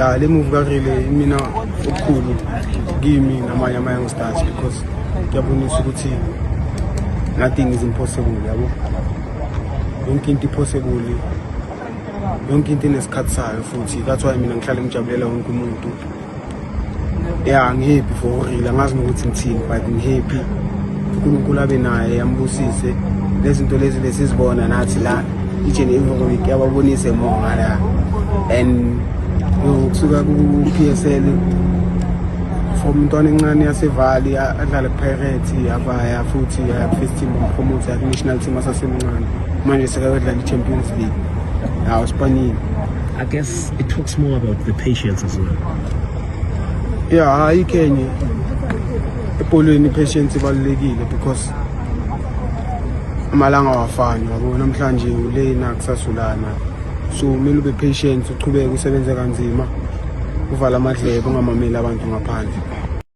Ya, le move kaRele imina okukhulu kimi namanye ama-youngsters because kuyabonisa ukuthi nothing is impossible, yabo. Yonke into i-possible, yonke into inesikhathi sayo futhi. That's why mina ngihlale ngijabulela wonke umuntu. Ya, ngi-happy for uRele. Angazi nokuthi ngithini, but ngi-happy. UNkulunkulu abe naye, ambusise. Lezi zinto lezi lesizibona nathi la each and every week, yababonise more ngala and kusuka ku-PSL from umntwana encane yaseVali, adlale ku-Pirates, avaya futhi aya ku-first team, bam-promote ya ku-national team asasemncane. Manje sekayodlala i-Champions League, yawo sipanile. I guess it talks more about the patience as well. Ya, ayikho enye ebholweni. I-patience ibalulekile because amalanga awafani, yabo. Namhlanje ulena, kusasa ulana, so kumele ube patient, uchubeke usebenze kanzima, uvala amadlebe, ungamameli abantu ngaphandle.